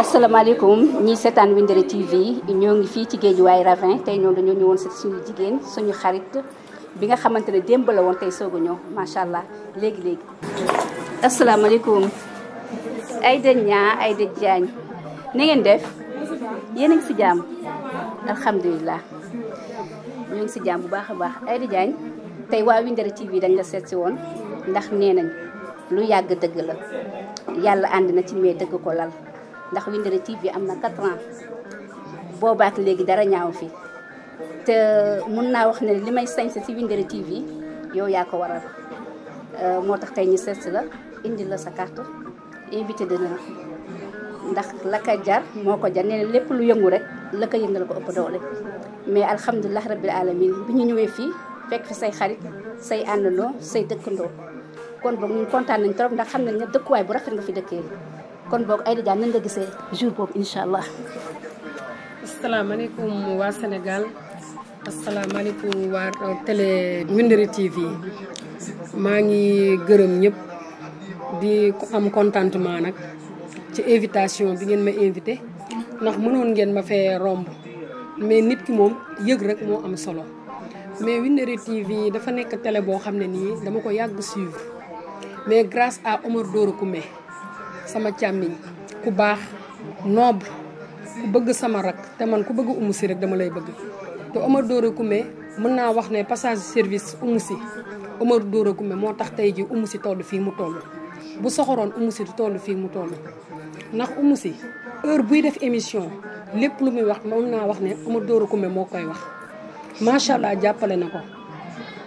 asalaamaaleykum ñi seetaan Windere TV ñoo ngi fii ci Guédiawaye Ravin tey ñoom dañoo ñëwoon si suñu jigéen suñu xarit bi nga xamante ne démb la woon tey soog a ñëw macha allah léegi. asalaamaaleykum Aïda Niang Aïda Diagne na ngeen def yéen a ngi si jàmm alhamdulilah ñoo ngi si jàmm bu baax a baax. Aïda Diagne tey waa Windere TV dañ la seet si woon ndax nee nañ lu yàgg dëgg la yàlla ànd na ci mais dëgg ko lal. ndax Windere TV am na 4 ans boobaak léegi dara ñaaw fi te mun naa wax ne li may sañse ci Windere TV yow yaa ko waral moo tax tey ñu seet la indi la sa carte invité d'honneur ndax la ka jar moo ko jar nee na lépp lu yëngu rek la ko yëngal ko ëpp doole mais alhamdulilah rabbil alamin bi ñu ñëwee fii fekk fi say xarit say àndandoo say dëkkandoo kon boog ñun kontaan nañ trop ndax xam nañ ne dëkkuwaay bu rafet nga fi dëkkee kon boog Aïda Diagne nan nga gisee jour boobu incha allah. asalaamaaleykum waa Sénégal asalaamaaleykum waa télé Windere TV maa ngi gërëm ñëpp di am contentement nag ci invitation bi ngeen ma invité ndax mënoon ngeen ma fee romb mais nit ki moom yëg rek moo am solo mais Windere TV dafa nekk télé boo xam ne nii dama ko yàgg suivre mais grâce à Omar Doro Koumé sama càmmiñ ku baax noble ku bëgg sama rak te man ku bëgg Oumou Sy rek dama lay bëgg te Omar Doro Koumé mën naa wax ne passage service Oumou Sy Omar Doro Koumé moo tax tey ji Oumou Sy toll fii mu toll bu soxoroon Oumou Sy du toll fii mu toll ndax Oumou Sy heure buy def émission lépp lu muy wax mën naa wax ne Omar Doro Koumé moo koy wax macha allah jàppale na ko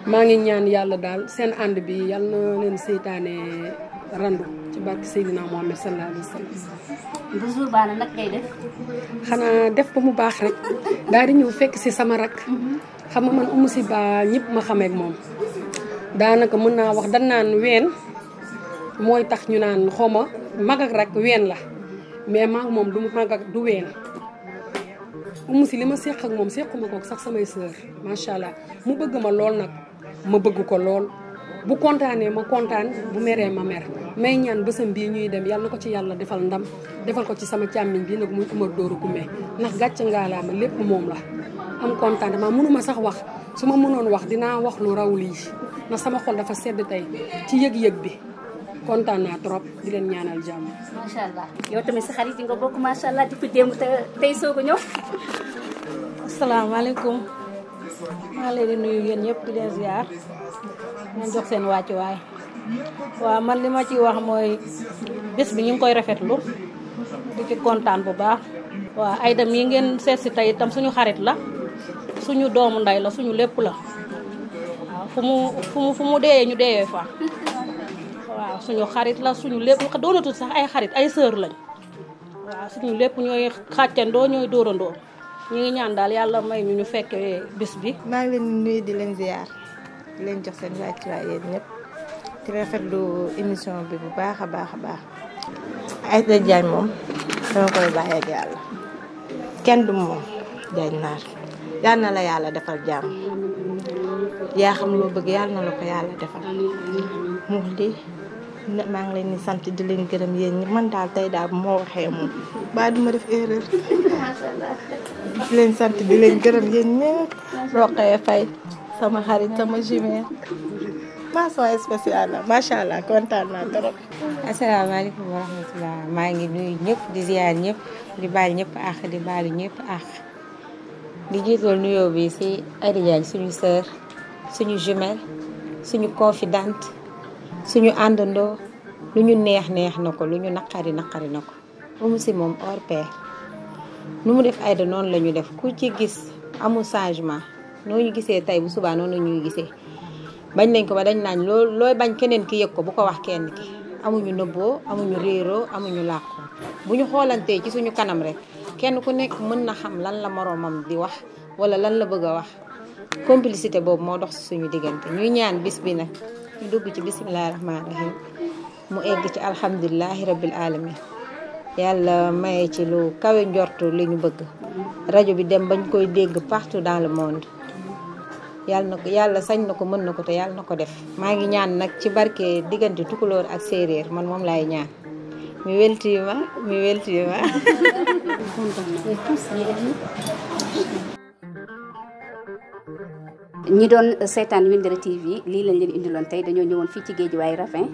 maa ngi ñaan yàlla daal seen ànd bi yàlla na leen seytaane randu ci barke Seydina Mohamed sallallahu alayhi wa sallam. bu jour baana nag ngay def. xanaa def ba mu baax rek daal di ñëw fekk si sama rak. xam nga man Oumou Sy ba ñëpp ma xamee ak moom daanaka mën naa wax dañ naan ween mooy tax ñu naan xawma mag ak rak ween la mais maa ngi moom du mag ak du ween. Oumou Sy li ma seq ak moom sequma ko sax samay sœur macha allah mu bëgg ma lool nag ma bëgg ko lool. bu kontaanee ma kontaan bu meree ma mer may ñaan bësam bii ñuy dem yàlla na ko ci yàlla defal ndam defal ko ci sama càmmiñ bi nag muy Omar Doro Koumé ndax gàcce ngaalaama lépp moom la am kontaan dama mënuma sax wax su ma mënoon wax dinaa wax lu raw lii ndax sama xol dafa sedd tey ci yëg-yëg bi kontaan naa trop di leen ñaanal jàmm. macha allah yow tamit sa xarit yi nga bokk macha allah di ko démb te tey soog a ñëw. asalaamaaleykum maa ngi leen di nuyu yéen ñëpp di leen ziar. ñu jox seen wàccuwaay waaw man li ma ci wax mooy bés bi ñu ngi koy rafetlu di ci kontaan bu baax. waaw Aïda mii ngeen seet si tey itam suñu xarit la suñu doomu ndey la suñu lépp la waaw fu mu deeyee ñu deeyee fa waaw suñu xarit la suñu lépp doonatul sax ay xarit ay sœur lañ waaw suñu lépp ñooy xàccandoo ñooy dóorandoo ñu ngi ñaan daal yàlla may ñu fekkee bés bi. maa ngi leen di nuyu di leen ziar. di leen jox seen wàccuwaay yéen ñëpp di rafetlu émission bi bu baax a baax a baax. Aïda Diagne moom dama koy bàyyi ak yàlla kenn du moom Diagne Naar yal na la yàlla defal jàmm yaa xam loo bëgg yal na la ko yàlla defal mu lii maa ngi leen di sant di leen gërëm yéen ñi man daal tey daal bu ma waxee moom ba duma def erreur di leen sant di leen gërëm yéen ñëpp Roqee Faye sama xarit sama jumelle mention spéciale la macha allah kontaan naa trop. asalaamaaleykum wa rahmatulah maa ngi nuyu ñëpp di ziar ñëpp di baal ñëpp àq di baalu ñëpp àq di jiital nuyoo bi ci Aïda Diagne suñu sœur suñu jumelle suñu confidente suñu àndandoo lu ñu neex na ko lu ñu naqari na ko Oumou Sy moom hors pair nu mu def Aïda noonu la ñu def ku ci gis amul changement. noo ñu gisee tey bu subaa noonu la ñuy gisee bañ nañ ko ba dañ naan looy bañ keneen ki yëg ko bu ko wax kenn ki amuñu nëbboo amuñu réeroo amuñu làqoo bu ñu xoolantee ci suñu kanam rek kenn ku nekk mën na xam lan la moroomam di wax wala lan la bëgg a wax complicité boobu moo dox si suñu diggante ñuy ñaan bis bi nag ñu dugg ci bisimilah rahmaani rahim mu egg ci alhamdulilahi rabbil alamin yàlla maye ci lu kawe njortu li ñu bëgg rajo bi dem bañ koy dégg partout dans le monde yàlla sañ na ko mën na ko te yàlla na ko def maa ngi ñaan nag ci barke diggante tukulóor ak séeréer man moom laay ñaan mi weltima ñi doon seetaan Windere TV lii lañ leen indiloon tey dañoo ñëwoon fii ci Guédiawaye Ravin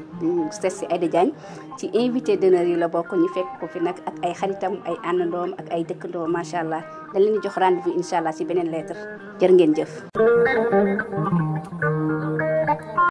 seet si Aïda Diagne ci invité d'honneur yi la bokk ñu fekk ko fi nag ak ay xaritam ay àndandoom ak ay dëkkandoom macha allah dañ leen di jox rendez-vous incha allah ci beneen lettre jërë ngeen jëf.